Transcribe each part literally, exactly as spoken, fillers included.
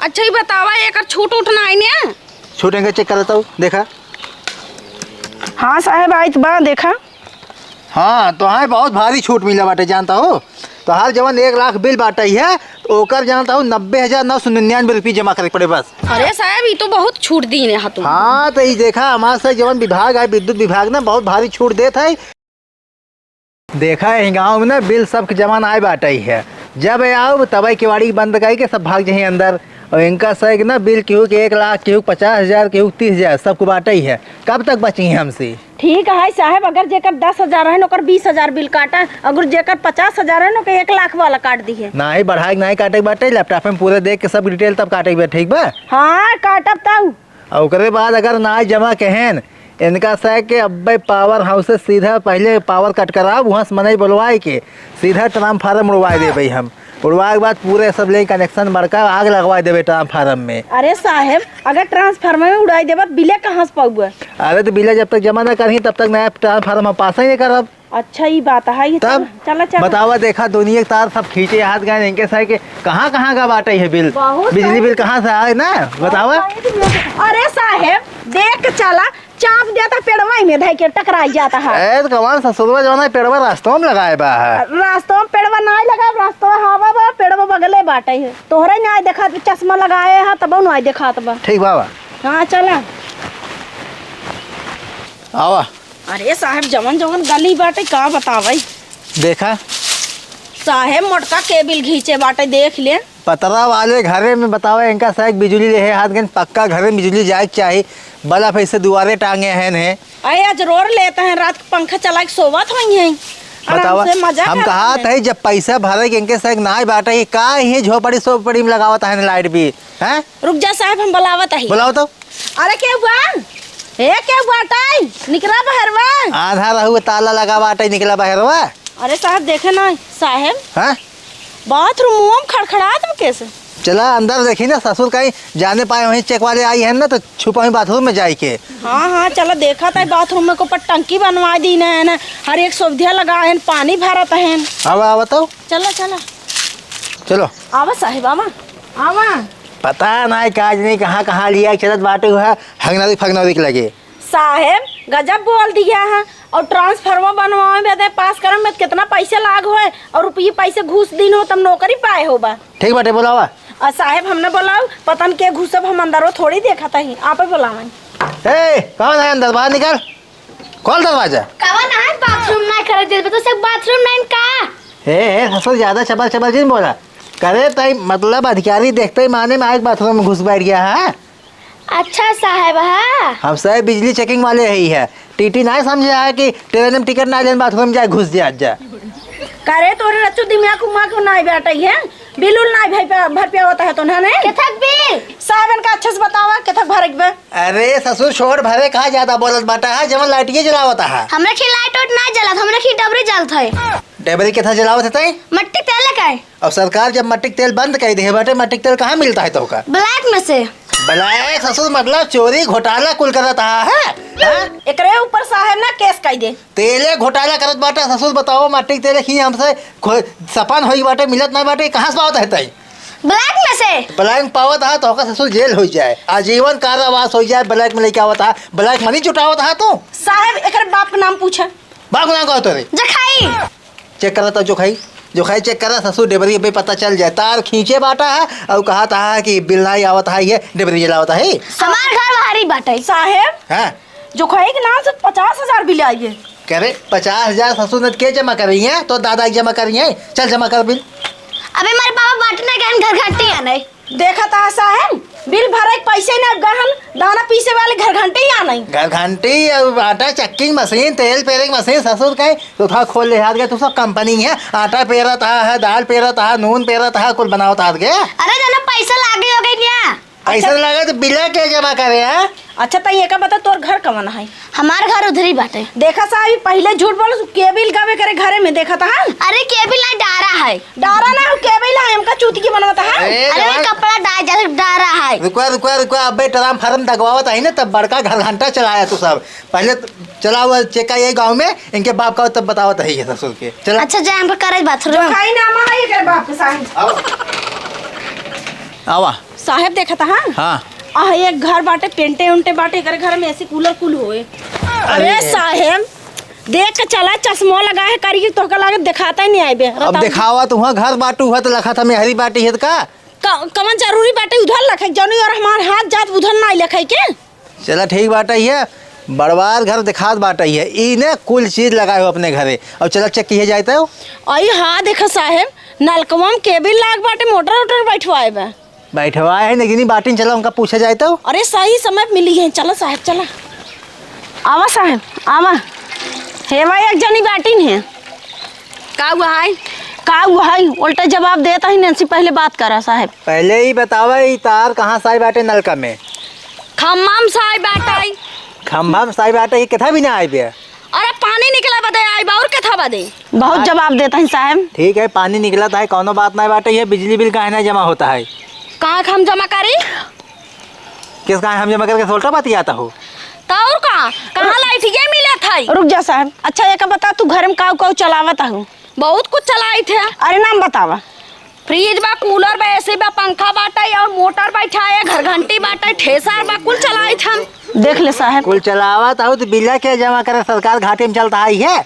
अच्छा, ई बतावा, एकर छूट उठ ना आई ने? छूट एंगे चेक करत हूँ, देखा। हाँ साहेब, आइत बा, देखा। हाँ, तोहार बहुत भारी छूट मिला बाटे, जानता हो। तोहार जवन एक लाख बिल बाटे है, तो ओकर जानता हो नब्बे हजार नौ सौ निन्यानवे रुपये जमा करे के पड़े बस। अरे साहेब, ई तो बहुत छूट दीन है तू। हाँ, तो ई देखा, हमार से जवन विभाग है, विद्युत विभाग ना बहुत भारी छूट देत है। देखा, यही गाँव में ना बिल सबके जमा नाय बाटइ है। जब आउब, तबइ केवाड़ी बंद कइ के सब भाग जही अंदर। अउर इनका सइक ना बिल केहू के एक लाख, केहू के पचास हजार, केहू के तीस हजार, सबको बाटइ है। कब तक बची हमसे? ठीक है साहेब, अगर जेकर दस हजार है न, ओकर बीस हजार बिल काटा, अगर जेकर पचास हजार है न, ओके एक लाख वाला काट दिहे। नाहीं, बढ़ाइ के नाहीं काटे के बाटे, laptop में पूरे देख के सब detail तब काटे के बा, ठीक बा? हाँ, काटब तब। अउर ओकरे बाद अगर नाहीं जमा केहेन, इनका सइक के अब्बे power house से सीधा पहिले power cut कराब, उहाँ से मनई बोलवाइ के सीधा transformer उड़वाइ देबइ हम। उड़वाइ के बाद पूरे सब ले connection बड़का आग लगवाइ देबइ transformer में। अरे साहेब, अगर transformer में उड़ाइ देबा, बिले कहाँ से पउबा? अरे तो बिले जब तक जमा न करही, तब तक नया transformer हम पास ही नहीं करब। अच्छा, ई बात है, ये तब चला, चला, चला। बतावा, देखा, दुनिया के तार सब खींचे हाथ गए, इनके सइक के कहाँ, कहाँ का बाटइ है बिल? बहुत बिजली सही। बिल कहाँ से आए ना? बतावा। बहुत सही। अरे साहेब, देख के चला, चाप देता पेड़वा में धइ के टकराइ जाता है। ए, तो कमान ससुरवा जवान है, पेड़वा रास्तवा में लगाए बा है। रास्तवा में पेड़वा नाहीं लगा, रास्तवा हवा बा, पेड़वा बगले बाटइ है। तोहरे नाहीं देखा, चश्मा लगाए है, तबउ नाहीं देखात बा। ठीक बा, बा। हाँ, चला। आवा। अरे साहेब, जवन जवन गली बाटइ, का बतावइ? देखा। साहेब, मोटका केबिल घींचे बाटइ, देख ले। पतरा वाले घरे में बतावा, इनका सइक बिजुली लेहे हाथ गइन, पक्का घरे में बिजुली जाए के चाही। बल्ब ऐसे दुआरे टांगे हैं ने। अरे, आज रोर लेत हैं, रात के पंखा चलाइ के सोवत होइहैं। आराम बतावा, से मजा हम करत कहा हैं। थे, जब पैसा भरे के इनके सइक नाहीं बाटइ, का ये झोपड़ी सोपड़ी में लगावत हैं लाइट भी, हैं? रुक जा साहेब, हम बुलावत हई। बुलावा तो। अरे केहू बा? ए केहू बाटइ? निकला बहरवा। आधा रहुए ताला लगा बाटइ, निकला बहरवा। अरे साहेब देखे ना, साहेब। हाँ? Bathroom में खड़खड़ात बा केसे? चला अंदर देखी ना, ससुर कहीं जाने पाए वहीं check वाले आई हैं ना, तो छुपा ही bathroom में जाइके। हाँ, हाँ, चला देखा था bathroom में को पर टंकी बनवाइ दीन है ना, हर एक सुविधा लगा है, पानी भरत है। आवा, आवा तो। चला, चला। चलो। आवा साहेब, आवा। आवा। पता नाहीं काज नहीं कहाँ कहाँ लिया चलत बाटे हुआ हगनौरी फगनौरी के लगे। साहेब गजब बोल दिया है। और transformer बनवावे में बदे पास करे में कितना पैसा लाग होए और रुपये पैसे घूस दिन हो तब नौकरी पाए हो बा। ठीक बाटे, बोलावा। और साहेब हम न बोलाऊ, पता न के घुसब, हम अंदर वो थोड़ी देखा था ही, आपे बोलावन। ए, कौन है अंदर? बाहर निकल। खोल दरवाजा। कवन है bathroom नाहीं करे देत बा, तो सब bathroom नाहीं का? ए, ए, ससुर ज्यादा चबल चबल जिन बोला। करे तई मतलब अधिकारी देखते ही माने में आइके bathroom में घुस बैठ गया है। अच्छा साहेब, हाँ। हम साहेब बिजली checking वाले ही है। टीटी नाहीं समझे है कि train में ticket नाहीं लेन bathroom जाए घुस जाए जा। करे तोरे रच्चू दिमाग उमाग नाहीं बैठे है। बिल उल नाहीं भर पे, भर पे होता है तो ना ने? केथक बिल? साहेब इनका अच्छे से बतावा, केथक भरे के बा? अरे ससुर, छोड़ भरे का ज्यादा बोलत बाटा है, जवन लाइटिये जलावत है। हमरे खी लाइट वाइट ना जलत, हमरे खी डबरी जलत है। डबरी केथा जलावत है तई? मट्टी तेल का है। अब सरकार जब मट्टी के तेल बंद कर दे बाटे, मट्टी के तेल कहाँ मिलता है तोहका? Black में से। Black ससुर, मतलब चोरी घोटाला कुल करत है, हैं? एकरे ऊपर साहेब ना case कर दे। तेले घोटाला करत बाटा ससुर, बताओ मट्टी के तेल ही हमसे खो-, सपन होई बाटे, मिलत ना बाटे, कहाँ से पावत है तई? Black में से। Black पावत है तो ओकर ससुर जेल हो जाए, आजीवन कारावास हो जाए। Black में लेके आवत है, black money जुटावत है तू। साहेब एकरे बाप के नाम पूछे। बाप के नाम का होता रे? जखाई। Check करा तो जोखाई, जोखाई check करा ससुर, डेबरी पे पता चल जाए। तार खींचे बाटा है और कहा था कि बिल नाहीं आवत है, ये डेबरी जलावत है। हमार घर बाहरी बाटे। साहेब, हाँ। जोखाई के नाम से पचास हजार बिल आई है। करे पचास हजार ससुर ने के जमा करी है? तो दादा ही जमा करी है। चल जमा कर बिल। अबे हमारे पापा बाटे ना गहन घर घंटी आने। देखा था साहेब, बिल भरे के पैसे ना गहन, दाना पीसे वाले घर घंटी आने। घर घंटी और आटा चक्की मशीन, तेल पेरे की मशीन, ससुर कहे तो था खोल ले हाथ गए, तू सब company है, आटा पेरत हा, है दाल पेरत हा, नून पेरत हा, कुल बनावत हाथ गए। अरे जना पैसा लागे हो गई ना। पैसा अच्छा। लागे तो बिल के जमा करे है। अच्छा, तई एका बता, तोर घर कवन है? हमार घर उधरी बाटे। देखा साहब, ई पहिले झूठ बोलस, केबिल गवे करे घरे में, देखा था। अरे केबिल नहीं, डारा है। डारा ना, उ केबिल है, हमका चूतिया बनवत है। अरे अरे, जवान। कपड़ा डाल, जल डारा है। रुकवा, रुकवा, रुकवा, अबे ट्रांसफार्मर दगवावत है ना, तब बड़का घर घंटा चलाया तू सब। पहिले तो चला हुआ चेक का यही गाँव में, इनके बाप का तब बतावत है ये ससुर के। चला। अच्छा, जा, हम पर करे बाथरूम। जोखाई नाम है एकर बाप के साथ। आवा। आवा। साहेब देखत हा? हाँ। आह, एक घर बाटे, पेंटे उंटे बाटे, एकरे घर में एसी कूलर कुल होए। अरे अरे। साहेब, देख के चला, चश्मो लगा है, करी की तोहका लागे देखाता ही नहीं आइबे। अब बताओ। देखावा तो हुआ घर बाटू हुआ तो लखा था मेहरी बाटी है तो का? क-, कवन जरूरी बाटे उधर लखे, जौनी और हमार हाथ जात उधर ना लखे के? चला ठीक बाटे, ये बड़वार घर देखात बाटे, ये ई ने कुल चीज लगाए हो अपने घरे। अब चला चेक किए जाए तो। आई हाँ, देखा साहेब, नलकवा में केबिल लाग बाटे, मोटर वोटर बैठवाए बा। बैठवाए है, लेकिन ई बाटिन चला उनका पूछा जाए तो। अरे सही समय मिली है, चला साहेब, चला। आवा साहेब, आवा। हे भाई, एक जनी बाटिन है। का हुआ है? का हुआ है? उल्टा जवाब देता ही नैन्सी, पहले बात करा साहेब। पहले ही बतावा, ई तार कहाँ से आई बाटे नलका में? खम्भा में से आई बाटे। खम्भा में से आई बाटे, ये किथा भी ना आई बे। अरे पानी निकला बदे आई बा, और किथा बदे? बहुत हाँ। जवाब देता ही साहेब। ठीक है, पानी निकलत है, कौनो बात नहीं बाटे, ये बिजली बिल काहे ना जमा होता है? कहाँ के हम जमा करी? किस कहाँ हम जमा करके सोल्टा बतियाता हो? तो और का? कहाँ लाइट ये मिलत है? रुक जा साहेब, अच्छा एक बता, तू घर में काऊ काऊ चलावत हो? बहुत कुछ चलाइत है। अरे नाम बतावा। फ्रिज बा, कूलर बा, एसी बा, पंखा बाटे और मोटर बैठा है, घर घंटी बाटे, थ्रेसर बा, कुल चलाइत हम। देख ले साहेब। कुल चलावत हो तो बिल के जमा करे, सरकार घाटे में चलता है ये।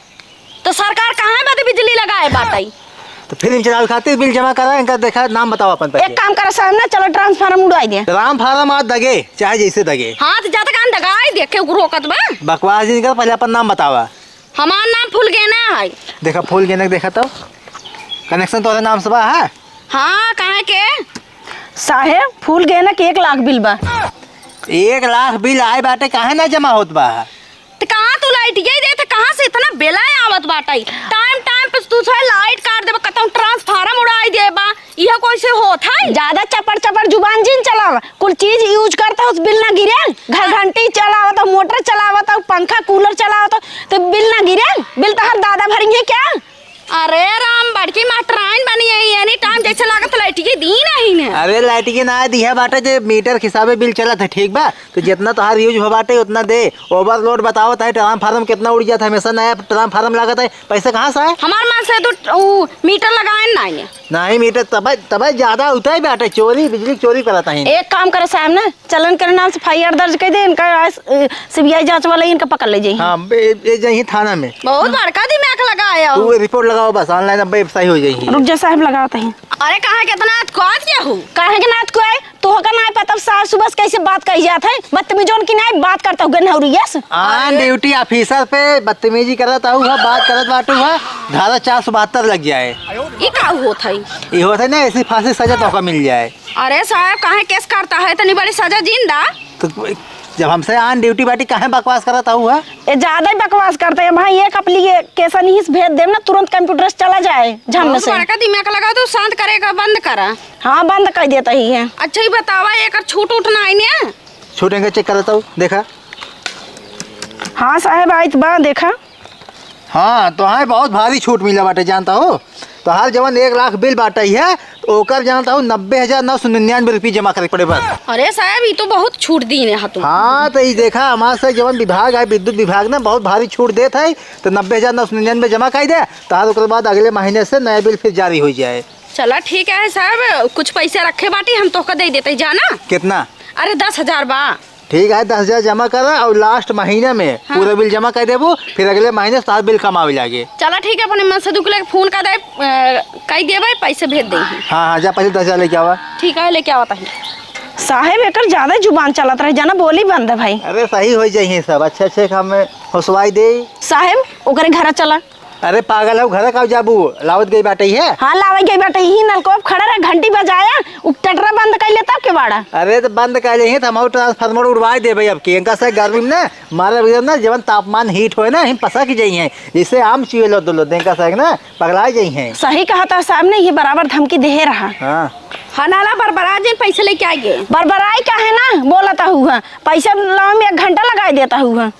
तो सरकार कहाँ बदे बिजली लगाए बाटे? तो फिर इन चलावे खातिर बिल जमा करा, इनका देखा नाम बताओ अपन पहले। एक काम करा साहेब ना, चलो ट्रांसफार्मर उड़ाई दे। ट्रांसफार्मर आज दगे, चाहे जैसे दगे। हाँ तो ज्यादा कान दगाई देख के रोकत बा। बकवास जिन कर, पहले अपन नाम बतावा। हमार नाम फुलगेना है। देखा फुलगेना के देखा तो, कनेक्शन तोरे नाम से बा है? हाँ, काहे के? साहेब, फुलगेना के एक लाख बिल बा। एक लाख बिल आए बाटे, काहे ना जमा होत बा? तो कहाँ तू लाइट यही दे, तो कहाँ से इतना बिल आवत बाटे? टाइम टाइम पे तू से लाइट काट देबा, कतौ ट्रांसफार्मर उड़ाई देबा, यह कैसे होत है? ज्यादा चपर चपर जुबान जिन चलावा। कुल चीज यूज करता हो, बिल ना गिरे। घर घंटी चलावत हो, मोटर चलावत हो, पंखा कूलर चलावत हो, तो बिल ना गिरे? बिल तोहर दादा भरिहे क्या? अरे राम, बड़की मास्टराइन बनी है, एनी टाइम जैसे लागत लाइट के दी नहीं ने। अरे लाइट के ना दिया बाटे, जे मीटर के हिसाबे बिल चलत है, ठीक बा? तो जितना तोहार यूज हो बाटे उतना दे, ओवरलोड बतावत है, ट्रांसफार्मर कितना उड़ जात है, हमेशा नया ट्रांसफार्मर लागत है, पैसा कहाँ से है? हमार मन से तो ऊ मीटर लगाए ना ये। नहीं मीटर तब, तब ज्यादा होता है बेटा, चोरी, बिजली चोरी करता है। एक काम करो साहब ना, चलन के नाम से एफ आई आर दर्ज कर दे, इनका आज, अ, सी बी आई जांच वाला इनका पकड़ ले जाइए। हाँ, ए, ए जाइए थाना में। बहुत बड़का दिमाग लगाया हो। तू रिपोर्ट लगाओ बस, ऑनलाइन अब व्यवसाय हो जाइए। रुक जा साहब, लगाओ तहीं। अरे कहाँ के इतना अतकुआत क्या हो? काहे के ना अतकुआए? तोहका नाय पता सास सुबह से कैसे बात कही जात है? बदतमीजोन की नाय बात करता हूँ गनहौरिया से। ऑन अरे। ड्यूटी ऑफिसर पे बदतमीजी करत आऊ है, बात करत बाटू है, धारा चार सौ बहत्तर लग जाए। ई का होत है? ई होत है ना, ऐसी फांसी सजा तोहका मिल जाए। अरे साहब, काहे केस करता है? इतनी बड़ी सजा जिंदा। तो जब हमसे ऑन ड्यूटी बाटी, काहे बकवास करत आऊ है? ए, ज्यादा ही बकवास करता है भाई। एक application ही भेज देम ना, तुरंत कंप्यूटर से चला जाए, झम बहुत से। बड़का दिमाग लगा, तू शांत करे का बंद करा। हाँ, बंद कर देता ही है। अच्छा, ये बतावा, एकर छूट उठ ना आई ने? छूट इनका चेक करता हूँ, देखा। हाँ साहेब, आइत बा, देखा। हाँ, तोहार बहुत भारी छूट मिला बाटे, जानता हो। तोहार जवन एक लाख बिल बाटे है, तो ओकर जानता हो, नब्बे हजार नौ सौ निन्यानवे रुपये जमा करे पड़े बस। अरे साहेब, ई तो बहुत छूट दीन है तू। हाँ, तो ई देखा, हमार से जवन विभाग है, विद्युत विभाग ने बहुत भारी छूट देत है, तो नब्बे हजार नौ सौ निन्यानवे जमा कर दे, तोहार ओकर बाद अगले महीने से नया बिल फिर जारी हो जाए। चला ठीक है साहेब, कुछ पैसे रखे बाटी, हम तोहका दे देते, जाना। कितना? अरे दस हजार बा। ठीक है, दस हजार जमा करा और लास्ट महीना में हाँ। पूरा बिल जमा कर देबो, फिर अगले महीने से सात बिल कमावे लागे। चला ठीक है, अपने मन से दुख लगे फोन कर दे, अ, कर देबे, पैसे भेज दे। हाँ, हाँ, जा पहले दस हजार लेके आवा। ठीक है, लेके आवत है। साहेब, एकर ज्यादा जुबान चलत रहे, जाना बोली बंद है भाई। अरे सही हो जाइए सब, अच्छे अच्छे काम में होसवाई दे। साहेब, ओकरे घर चला। अरे पागल हो, घर का जाबू, लावत गई बाटे है। हाँ, लावत गई बाटे, यही नलको पे खड़ा रहा, घंटी बजाया, उ टटरा बंद कर लेता के बाड़ा। अरे तो बंद कर ले, तो हम ट्रांसफार्मर उड़वा देबे अब की, इनका से गर्मी में ना, मारे बगैर ना, जवन तापमान हीट होए ना, हम पसक जाई हैं, जैसे आम चुए लो दो लो, इनका से ना, पगला जाई हैं। सही कहा था साहब ने, ये बराबर धमकी दे रहा। हाँ। हनाला बरबरा जिन पैसे लेके आइए। बरबराई का है ना, बोलता हुआ, पैसा लावे में एक घंटा लगा देता हुआ।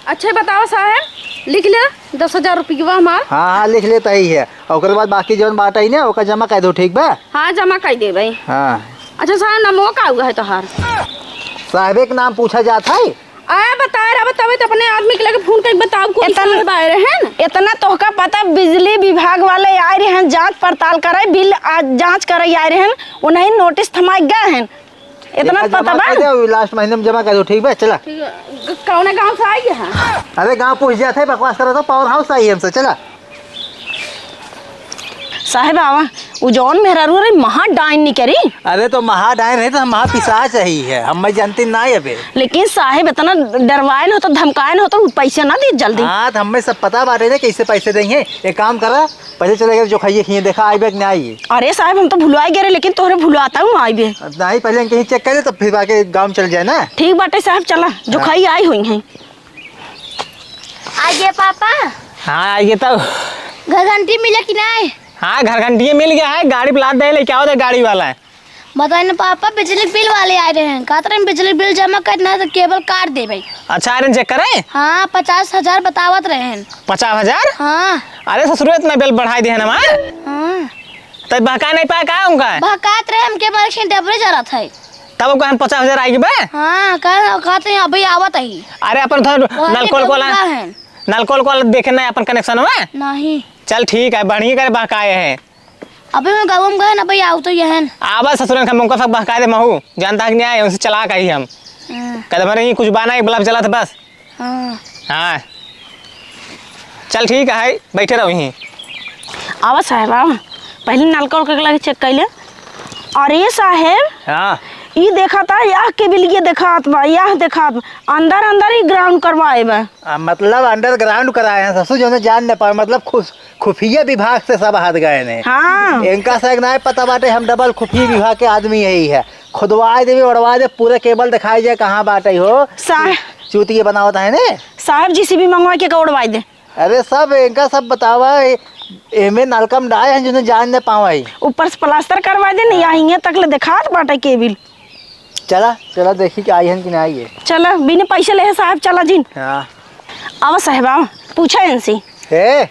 अच्छा, बताओ साहेब, लिख ले दस हजार रुपयवा हमार। हाँ, हाँ, लिख लेता ही है। और ओकर बाद बाकी जौन बात आई ना, ओकर जमा कर दो, ठीक बा? हाँ, जमा कर देबे। हाँ। अच्छा साहेब, नामो का हुआ है तोहार? साहेबे के नाम पूछा जात है। आए, बताए रहा, बतावे तो अपने आदमी के लगे फोन करके बताओ, कौन इतन-, साहब आए रहे हैं? इतना तोहका पता, बिजली विभाग वाले आए रहे हैं, जांच पड़ताल करे, बिल आ, जांच करे आए रहे हैं, उन्हें नोटिस थमाए गए हैं। इतना एक बार जमा पता बा? कर दे, last महीने में जमा कर दो, ठीक बा? चला। ठीक है। ग-, कौने गाँव से आई है? अरे गाँव पूछ जात है, बकवास करत हो, power house आई है हमसे, चला। साहेब आवा, उ जौन मेहरारू रही, महा डाइन निकरी। अरे तो महा डाइन रही तो हम महा पिशाच रही है, हम मैं जानती ना अबे। लेकिन साहेब इतना डरवाइन हो तो धमकाइन हो तो पैसे ना दी जल्दी। हाँ, तो हमें सब पता बाटे ना कैसे पैसे देंगे। एक काम करा, पहले चले गए जो खाइए खिए, देखा आई बे कि ना आई। अरे साहेब, हम तो भुलवाई गए रहे, लेकिन तोहरे भुलाता हूँ आई बे। अब नहीं, पहले इनके ही check कर ले, तब फिर आके गाँव में चल जाए ना। ठीक बाटे साहेब, चला, जो हाँ। खाई आई हुई हैं। आइए पापा। हाँ, आइए तब। घर घंटी मिले कि नहीं? हाँ, घर घंटी मिल गया है, गाड़ी बुला दे, लेके आओ दे गाड़ी वाला है। बताए ना पापा, बिजली बिल वाले आए रहे हैं, कहते रहे बिजली बिल जमा करना है तो केबल काट दे भाई। अच्छा, आयरन चेक करे? हाँ, पचास हजार बतावत रहे हैं। पचास हजार? हाँ। अरे ससुर, इतना बिल बढ़ाई दे है ना हमार। हाँ। तब बहका नहीं पाए का उनका? बहकात रहे, हमके मारे खेल डबरे जरा था। तब वो कहन पचास हजार आएगी बे? हाँ, कह, कहते हैं अभी आवत ही। अरे अपन थोड़ा वो नलकोल कोला, है। नलकोल कोला देखे ना अपन connection में? नहीं। चल ठीक है, बढ़िया करे बहकाए है। अबे मैं गाँव में गए ना भाई, आओ तो यहन। आवा ससुरन का मुंह का सब बहका दे महू, जानता है कि नहीं आए, उनसे चला कही हम। हाँ। कदम रही कुछ बाना, एक बल्ब जला था बस। हाँ। हाँ। चल ठीक है, बैठे रहो यहीं। आवा साहेब, आवा। पहले नलका उलका के लगे check कर ले। अरे साहेब, हाँ। ई देखा था, यह केबिल ये देखात बा, यह देखात बा। अंदर अंदर ही ground करवाए बा। आ, मतलब underground कराए हैं ससुर, जो जान न पाए, मतलब खुश खुफिया विभाग से सब हाथ गए ने। हाँ। इनका से एक नाय पता बाटे, हम double खुफिया विभाग के आदमी यही है। खुदवाए देवे, उड़वाए दे, पूरा केबल दिखाई जाए कहाँ बाटे हो। सा- चूतिया बनावत है ने। साहब, जेसीबी मंगवा के का उड़वाए दे। अरे सब इनका सब बतावा, ए-, एमे नलका में डाए हैं, जिन्हें जान न पावा ही। ऊपर से प्लास्टर करवा दे, नहीं, यहाँ तक ले दिखात बाटे केबिल। चला, चला देखी कि आई हन कि ना आई है। चला, बिना पैसे ले है साहब, चला जिन। हाँ। आवा साहब, आवा, पूछा इनसे। हे?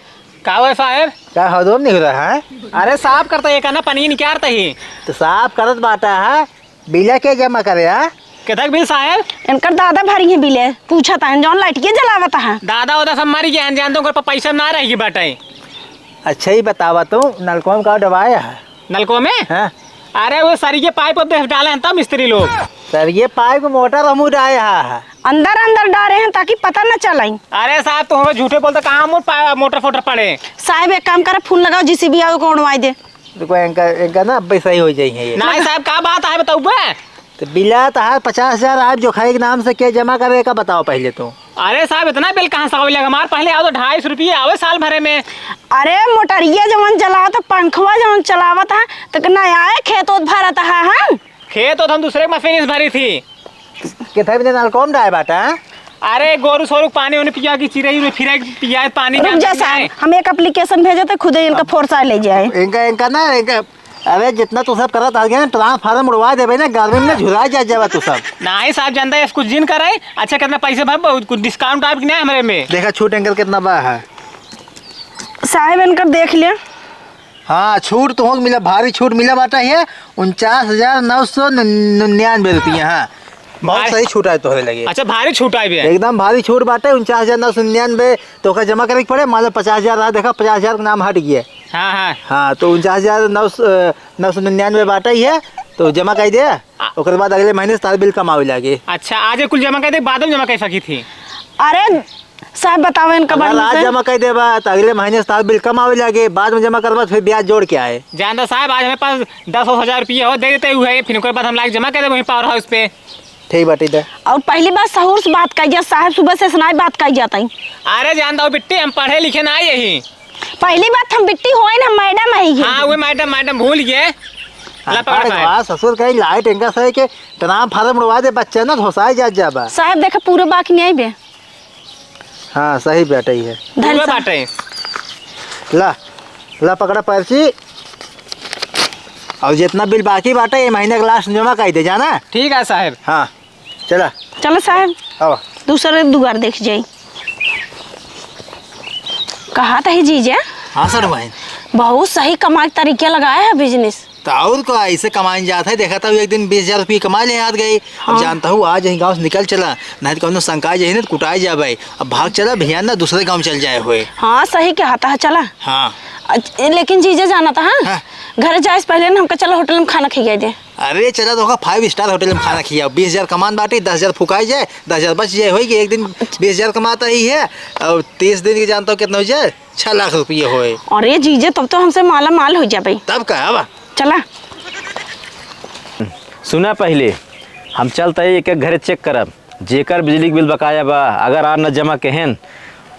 का हुआ साहब? का हदम नहीं हो रहा है? अरे साफ करता ये कहना पनीर निकारता ही। तो साफ करत बाटा है, बिला के जमा करे है? केथक बिल साहब? इनकर दादा भरी है बिले, पूछा था जौन लाइट के जलावत है। दादा उदा सब मरी गए हैं, जान दो, उनकर पैसा ना रही बाटे। अच्छा ही बतावा तू, नलकों का डबाया है? नलकों में? हाँ। अरे वो सरिये पाइप अब देख डाले हैं तब मिस्त्री लोग। सरिये पाइप मोटर हमू डाए हा। अंदर अंदर डारे हैं ताकि पता न चलाई। अरे साहब, तू हमें झूठे बोलता, कहाँ मोट पा-, मोटर फोटर पड़े? साहब, एक काम करे, फोन लगाओ, जेसीबी आओ, को उड़वाई दे। देखो, इनका, इनका ना अब सही हो जाई है ये। नहीं साहब, का बात है, बताओ बे? तो बिला तहार पचास हजार आप जोखाई के नाम से के जमा करे का बताओ पहले तो। अरे साहब, इतना बिल कहाँ से आवे लगा? हमार पहले आओ तो ढाई सौ रुपये आवे साल भरे में। अरे मोटरिया जवन चलावत, पंखवा जवन चलावत है, तो नया है खेत ओत भरत है हम। खेत ओत हम दूसरे के मशीन से भरी थी। किथे भी नलकों डाए बाटा, हाँ? अरे गोरू सोरू पानी उन्हें पिया की चिरई उन्हें फिरा पिया पानी रुक जान जा तक साहब, नहीं। हम एक application भेजे तो खुदे इनका फोर्सा ले जाए। इनका, इनका ना, इनका अरे जितना तू सब करत आ गया ना, ट्रांसफार्मर उड़वा देबे ना, गर्मी में झुरा जा जावा तू सब। नहीं साहब, जानता है, कुछ जिन करे, अच्छा कितना पैसे भर, बहुत कुछ discount आप ना हमारे में। देखा छूट एंकर कितना बा है। साहब इनकर देख लिया। हाँ, छूट तो हो मिला, भारी छूट मिला बाटा है, उनचास हजार नौ सौ निन्यानवे रुपया। हाँ, बहुत भारी सही छूट आए तोहरे लगे। अच्छा, भारी छूट आए भी है। एकदम भारी छूट बाटे, उनचास हजार नौ सौ निन्यानवे तो ओका जमा करे के पड़े। मान लो पचास हजार रहा, देखा पचास हजार के नाम हट गया। हाँ, हाँ। हाँ, तो उनचास हजार नौ सौ, नौ सौ निन्यानवे बाटा ही है, तो जमा कर दे। आ- ओकर बाद अगले महीने से तार बिल कम आवे लागे। अच्छा, आज कुल जमा कर दे, बाद में जमा कर सकी थी। अरे साहब, बताओ इनका अगर बारे में आज से। जमा कर देबा, तो अगले महीने से तार बिल कम आवे लागे, बाद में जमा करबा, तो फिर ब्याज जोड़ के आए। जानता साहब, आज हमारे पास दस हजार रुपये हो, दे देते हुए, फिर ओकर बाद हम लाके जमा कर देबे वहीं पावर हाउस पे। ठीक बाटी दे। और पहली बात सहूर से बात कही जा साहब, सुबह से सुनाई बात कही जाता है। अरे जान दो बिट्टी, हम पढ़े लिखे ना आई यही। पहली बात हम बिट्टी होई ना, मैडम है ये। हाँ, वो मैडम, मैडम भूल गए। ला पकड़ अरे साहब। वाह, ससुर कहीं लाइट इनका सही के ट्रांसफार्मर उड़वा दे, बच्चा ना धोसाए जा जाबा। साहब देखा पूरे बाकी नहीं आइबे। हाँ, सही बाटे ही है। धन पूरा सा- बाटे। ला, ला पकड़ा पर्ची। और जितना बिल बाकी बाटे, ये महीने के लास्ट में जमा कर दे, जाना? ठीक है साहब। हाँ, चला। चलो साहब, आवा। दूसरे दुआर देख जाई। कहा था ही जीजा? हाँ सर भाई। बहुत सही कमाई के तरीका लगाया है बिजनेस। तो और का, ऐसे कमाइन जात है, देखा था एक दिन बीस हजार रुपये कमा ले हाथ गई। अब हाँ। जानता हूँ, आज यहीं गाँव से निकल चला, नहीं तो कौनो शंका जाए ना, तो कुटाए जाबे। अब भाग चला भैया ना, दूसरे गाँव चल जाए हुए। हाँ, सही कहता है, चला। हाँ। अच-, लेकिन जीजा जानत ह, हाँ। घरे जाए से पहिले न हमका चला होटल में खाना खियाई दे। अरे चला, तोहका five star होटल में खाना खियाओ। बीस हजार कमान बाटी, दस हजार फुकाई जाए, दस हजार बच जाए, होई कि एक दिन बीस हजार कमाता ही है, और तीस दिन के जानता हो कितना हो जाए, छह लाख रुपये होए। अरे जीजा, तब तो हमसे माला माल हो जाबे। तब का, अब चला। सुना, पहिले हम चलत ही एक एक घरे check करब, जेकर बिजली के बिल बकाया बा, अगर आज न जमा कहेन,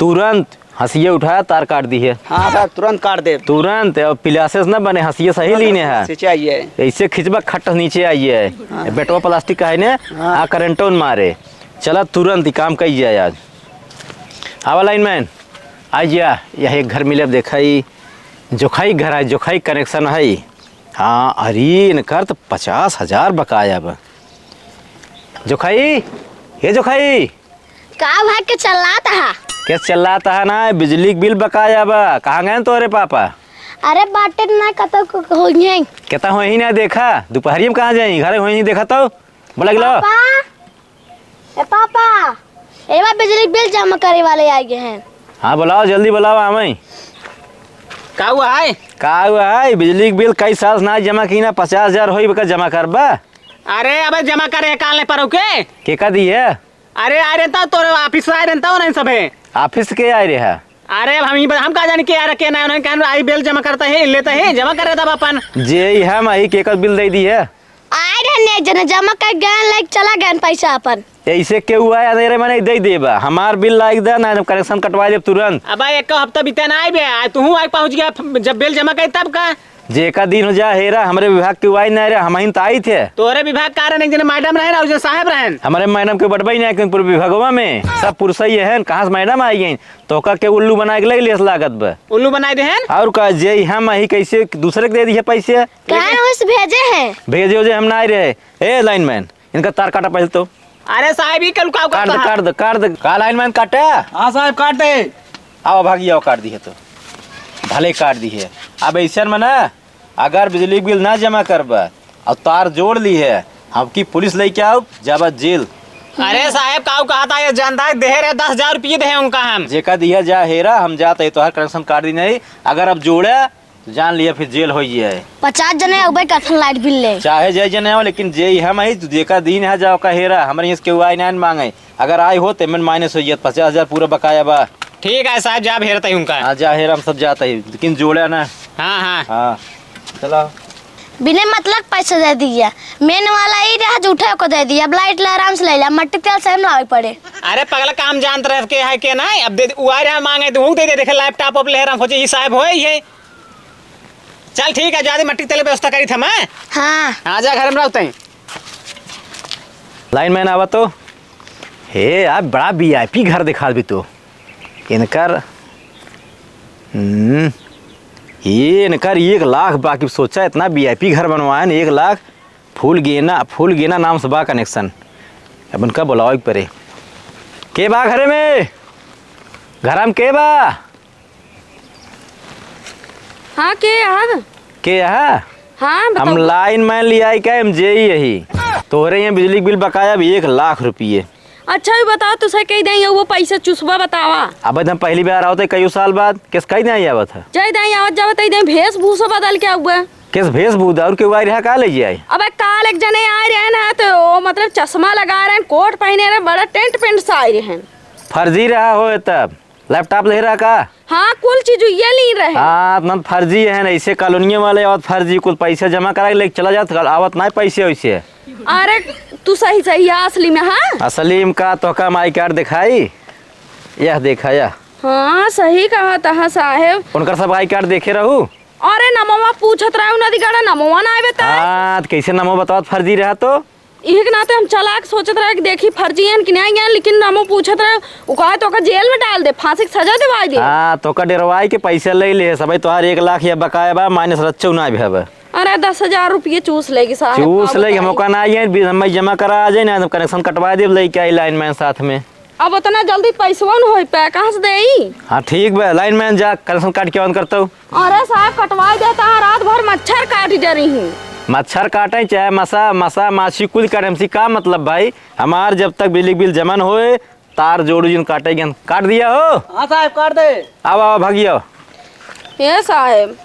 तुरंत हंसिया उठाया, तार काट दिहे। हाँ सर, तुरंत काट देब। तुरंत, और पिलासेस न बने, हंसिया सही लीने है। से चाहिए। ऐसे खिंचबा, खट नीचे आइए। हाँ। बेटवा प्लास्टिक का है ने, हाँ। आ करंटों मारे। चला, तुरंत ही काम कई जाए आज। आवा लाइन मैन, आ जा, यह एक घर मिले, देखा ही, जोखाई घर है, जोखाई connection है। हाँ, अरे, इनकर तो पचास हजार बकाया बा। जोखाई, हे जोखाई। का भाई के चिल्लात हा? के चिल्लात हा ना, बिजली के बिल बकाया बा। कहाँ गए तोरे पापा? अरे बाटे ना, कतौ क-, क-, होइहैं। केता होइहीं ना देखा, दुपहरिया में कहाँ जाई? घरे होइहीं देखा तो। बोला गिलो। पापा, ए पापा, ए बा बिजली के बिल जमा करे वाले आ गए हैं। हाँ, बुलाओ, जल्दी बुलाओ, आवे। का हुआ है? का हुआ है? बिजली के बिल कई साल से ना जमा की ना, पचास हजार होई, बका जमा करबा? अरे, अबे जमा करे काल नहीं परो के? के का दी है? अरे, आए रहता तोरे office से आए रहता हो नहीं सबे। Office के आए रहे है? अरे, अब हम ही, हम का जाने के यार के ना, उन्होंने कहा, "आई बिल जमा करता है, लेता है, जमा कर देता अपन।" जे ही हम आई के कर बिल दे दी है। आए रहने एक जने जमा कर गए, लेके चला गए पैसा अपन। ऐसे के हुआ है, अरे मैंने दे देबा, हमार बिल लाइक दे ना, connection कटवा देब तुरंत। अब एक हफ्ता बीते ना आए बे, आज तू आई पहुँच गया, जब बिल जमा करे तब का? जेका दिन हो जा हेरा, हमरे विभाग के वाई नहीं रहे, हमहिन त आई थे। तोरे विभाग का रहे, एक जने मैडम रहे ना, एक जने साहब रहे। हमरे मैडम के बटबई नहीं, पूरे विभागवा में सब पुरुष ही है, कहाँ से मैडम आई गई? तोका के उल्लू बनाए के लई लेस लागत बा। उल्लू बनाए दे हैं? और का, जे हम ही कैसे दूसरे के दे दिए पैसे? काहे उस भेजे हैं? भेजे उजे हम ना आए रहे। ए लाइन मैन, इनका तार काटा पहले तो। अरे साहब, ई कल का काट दे, काट दे, काट दे। का लाइन मैन काटे? हाँ साहब, काट दे। आओ भागी, आओ, काट दिए तो। भले काट दिए। अब ऐसन में ना, अगर बिजली बिल ना जमा करबा और तार जोड़ ली है, हमकी पुलिस लेके आओ, जाबा जेल। अरे साहब, काऊ कहा था ये जानता है, देहे रहे दस हजार रुपये देहे उनका हम। जेका दिया जा हेरा, हम जाते हैं, तोहार connection काट दी नहीं। अगर अब जोड़े, जान लिया फिर जेल होई है। पचास जने अउबे करथन light bill ले। चाहे जय जने हो, लेकिन जे ही हम आई, तू जेका दिन है, जाओ का हेरा, हमरे यहाँ से केहू आई ना मांगे। अगर आई हो, तो एमन minus होई जात, पचास हजार पूरा बकाया बा। ठीक है साहब, जा हेरत ही उनका। हाँ, जा हेरा, हम सब जात ही, लेकिन जोड़ा ना। हाँ, हाँ। हाँ, चला। बिना मतलब पैसा दे दिया। Main वाला ही रहा, जूठे को दे दिया। अब light ला आराम से ले ला, मट्टी तेल से हम लावे पड़े। अरे पगला, काम जानत रहे के है के ना, अब दे, उ आ रहा मांगे, तो हूँ दे दे, देखे laptop up ले रहा, सोचे ई साहब होए ये। चल ठीक है, जादे मट्टी तेल व्यवस्था करी था मैं। हाँ। आ जा घर में रहते हैं। लाइन मैन आवा तो। हे यार, बड़ा V I P घर दिखा भी तो। इनकर, हम्म, ये इनकर एक लाख बाकी सोचा, इतना V I P घर बनवाए न, एक लाख। फूल गेना, फूल गेना नाम से बा connection। अब इनका बुलावे के पड़े। के बा घरे में? घर में के बा? हाँ, के यहाँ? के यहाँ? हाँ, हम बताओ। लाइन मैन ले आई का, हम जे ही यही। तोहरे यहाँ बिजली के बिल बकाया अभी एक लाख रुपये। अच्छा, ये बताओ, तुसे कही दें, ये वो पैसा चुसबा बतावा। अब हम पहली बार आवत है, कई साल बाद, किस कही दें आवत है? जय दें आवत जावत है, दें भेष भूषा बदल के आउबे। किस भेष भूषा और के वाई रहा का ले जाए? अबे काल एक जने आए रहे ना, तो वो मतलब चश्मा लगा रहे हैं, कोट पहने रहे, बड़ा टेंट पेंट से आए रहे हैं। फर्जी रहा हो तब। Laptop ले रहा का? हाँ, कुल चीज ये ली रहे। हाँ, तुम फर्जी है ना, इसे कॉलोनिया वाले आवत फर्जी, कुल पैसे जमा करा के लेके चला जात, कल आवत ना पैसे वैसे। अरे, तू सही सही है असली में, हाँ? असली में का, तोका हम I card दिखाई? यह देखा, यह। हाँ, सही कहा तहा साहेब। उनकर सब I card देखे रहू? अरे, नमवा पूछत रहे, नदी गड़ा नमवा ना आवे ता। हाँ, तो कैसे नमो बतावत फर्जी रहा तो? इहे के नाते हम चलाक सोचत रहे कि देखी फर्जी हन कि नहीं हन, लेकिन नमो पूछत रहे, उ कहे तोका जेल में डाल दे, फांसी के सजा दिवाई दे। हाँ, तोका डेरवाई के पैसा ले ले, सबई तोहार एक लाख या बकाया बा, minus रच्चो ना भी हवे। अरे, दस हजार रुपये चूस लेगी साहब, चूस का लेगी, हम बताई? ओका ना आई है, बीस हम जमा करा आ जाए ना, तो connection कटवा दे, लेके आई लाइन मैन साथ में। अब उतना जल्दी पैसवा न होई पे, कहाँ से देई? हाँ, ठीक बा, लाइन मैन जा, connection काट के on करता हूँ। अरे साहब, कटवाई देता है, रात भर मच्छर काट डरी ही। मच्छर काटे चाहे मसा, मसा, माछी कुल काटे, हमसे का मतलब भाई? हमार जब तक बिजली के बिल जमा न होए, तार जोड़ू जिन काटे गन, काट दिया हो। हाँ साहब, काट दे। आओ, आओ, भागियो। ए साहेब।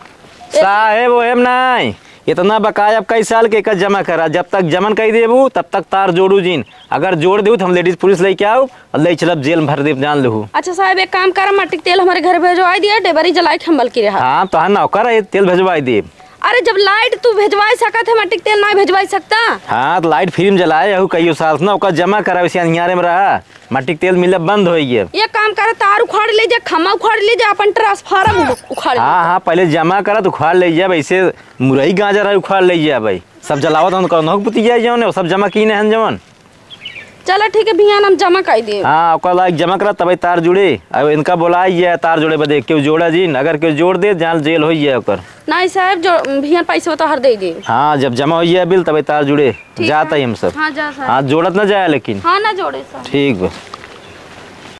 साहेब ओहेब नाहीं, इतना बकाया अब कई साल के एकर जमा करा, जब तक जमा न कइ देबू तब तक तार जोड़ू जिन। अगर जोड़ देबू त हम लेडीज पुलिस लइके आउब अउर लइ चलब जेल में भर देब, जान लेहू। अच्छा साहेब, एक काम करा, मट्टी के तेल हमरे घर भेजवाइ दिया, डेबरी जलाइ के हम बल्कि रहा। हाँ, तोहार नौकर है, तेल भेजवाइ देब। अरे, जब लाइट तू भेजवाइ सकत है, मट्टी के तेल नाहीं भेजवाइ सकता? हाँ, त लाइट फ्री में जलाए हऊ कइयो साल से ना, ओकर जमा करा, वइसे अन्हियारे में रहा। मट्टी के तेल मिलब बंद होइ गया। एक काम करा, तार उखाड़ लीजे, खम्मा उखाड़ लीजे, अपन ट्रांसफार्मर उखाड़ लीजे। हाँ, हाँ, पहिले जमा करा, त उखाड़ लइ जा, वइसे मुरई गाजर है, उखाड़ लइ जा भाई। सब जलावत हन, कौनो के पुती जाए जौन, सब जमा कीने हन जौन। चला ठीक है, बिहान हम जमा कइ देब। हाँ, ओकर लायक जमा करा, तबे तार जुड़े। अब इनका बोलाइ जा तार जोड़े बदे, केहू जोड़ा जिन, अगर केहू जोड़ दे, जान जेल होइ जाए ओकर। नाहीं साहेब, जो बिहान पैसा तोहर दइ देब। हाँ, जब जमा होइ जाए बिल, तबे तार जुड़े। ठीक जात है। ही हम सब। हाँ, जा साहेब। हाँ, जोड़त ना जाए लेकिन। हाँ, ना जोड़े साहेब। ठीक बा।